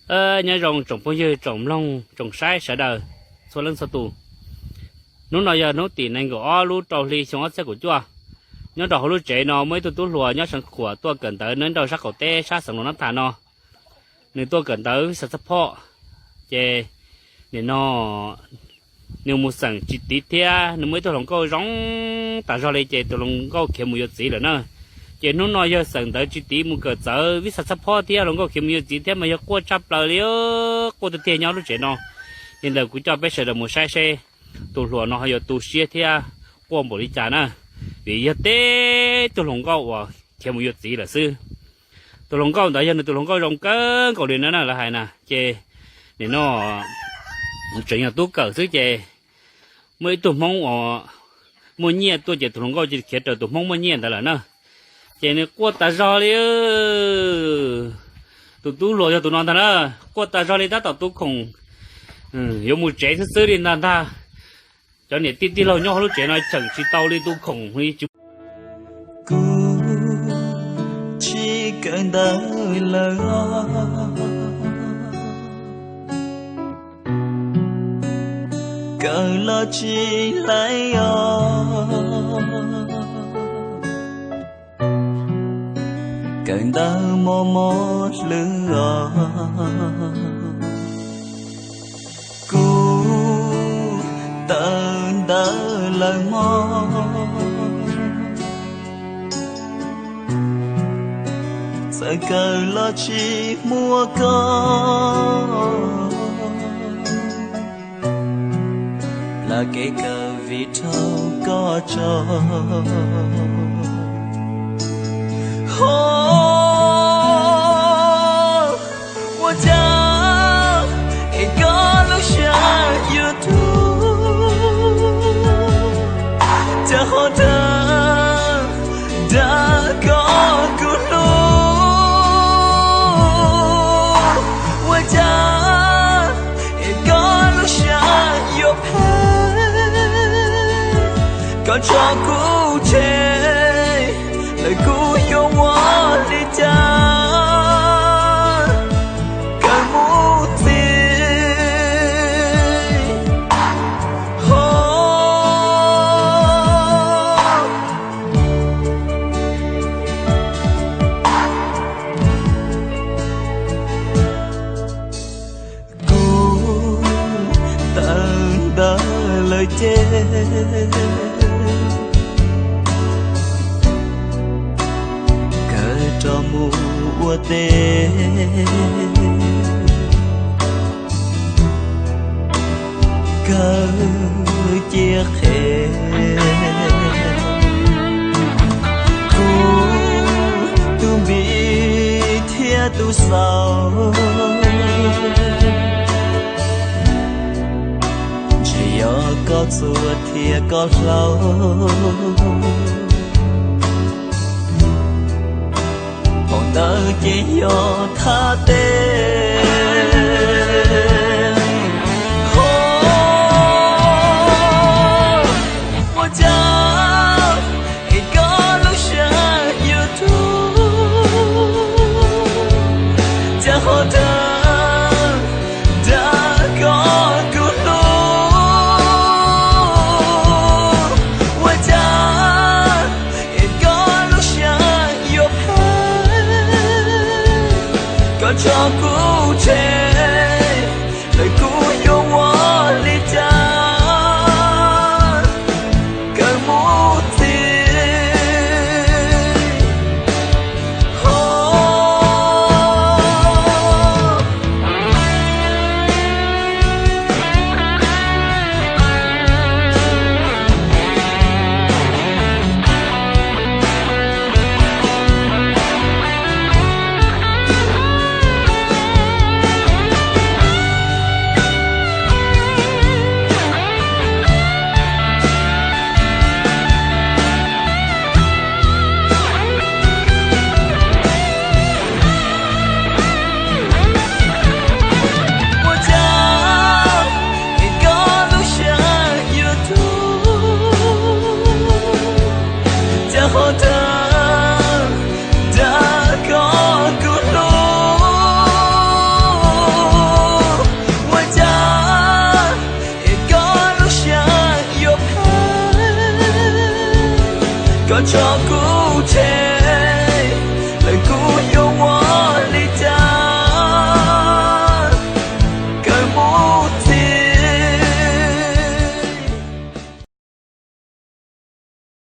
Nyob zoo tsoom phooj ywg, tsoom mloog, tsoom saib sawv daws txhua leej txhua tus. Hnub no yog hnub tim nees nkaum ob lub rau hli xyoo ob txhiab kaum cuaj. Nyob rau hauv lub tsev no muaj ib tug tub hluas nyob Seev Khuam tuaj kawm ntawv nyob rau sab qaum teb sab xeev Los Nab Thas no. Nws tuaj kawm ntawv vij xav txaj phoj, ces nim no nws mus xeem tsis tiv thiab nws muaj ib tug hluas nkauj zoo tas zog li ces tus hluas nkauj khiav mus yuav txiv lawm na. Ces hnub no yawg xeem ntawv tsis tiv mus kawm ntawv vij xav txaj phoj thiab hluas nkauj khiav mus yuav txiv thiab mas yog quaj tshaj plaws li, quaj tiag tiag nyob lub tsev no. Li ntawd kuv coj peb sawv daws mus saib seb tus hluas no ho yuav tu siab thiab quaj npaum li cas na, vim yog tib tug hluas nkauj uas khiav mus yuav txiv lawm xwb. Tus hluas nkauj ntawd yog nws tus hluas nkauj zoo kawg nkaus li na, lawv hais na. Ces nim no tseem yog tub kawm xwb ces muaj ib tug Hmoob uas muaj nyiaj tuaj ces tus hluas nkauj cia li khiav raws tus Hmoob muaj nyiaj ntawd lawm na. Ces nws quaj tas zog li. Tus tub hluas yog tus no ntag na, quaj tas zog li tab tom tu khoom yuav mus tsev xwb xwb li ntag ntag. Cov niam tij tij laug nyob hauv lub tsev no cheem tsis tau li, tu khoom li tsis. Kuv tsis kawm ntawv lawm, kawm los tsis hlais os, kawm ntawv mos mos hlwb os. Kuv tawm ntawv lawm mog, txawm kawm los tsis muaj koj, plam kev kawm vim raug koj tso. Ho ua cas es koj lub siab yuav tuag, cas ho dag dag koj kuv hlub. Ua cas es koj lub siab yuav phem, koj tso kuv tseg lawm kuv yuav ua li cas kawm mus ntxiv. Ho kuv tawm ntawv lawm ces kawm rov mus ua teb, kawm cia qhev. Kuv tus npis thiab tus xaus, ntshe yog koj txuag thiab koj hlau, hom ntawd ces yog thaj teb. Ho ua cas es koj lub siab yuav tuag, cas ho dag dag koj kuv hlub. Ua cas es koj lub siab yuav phem, koj tso kuv tseg lawm kuv yuav ua li cas kawm mus ntxiv. Ho Tso kuv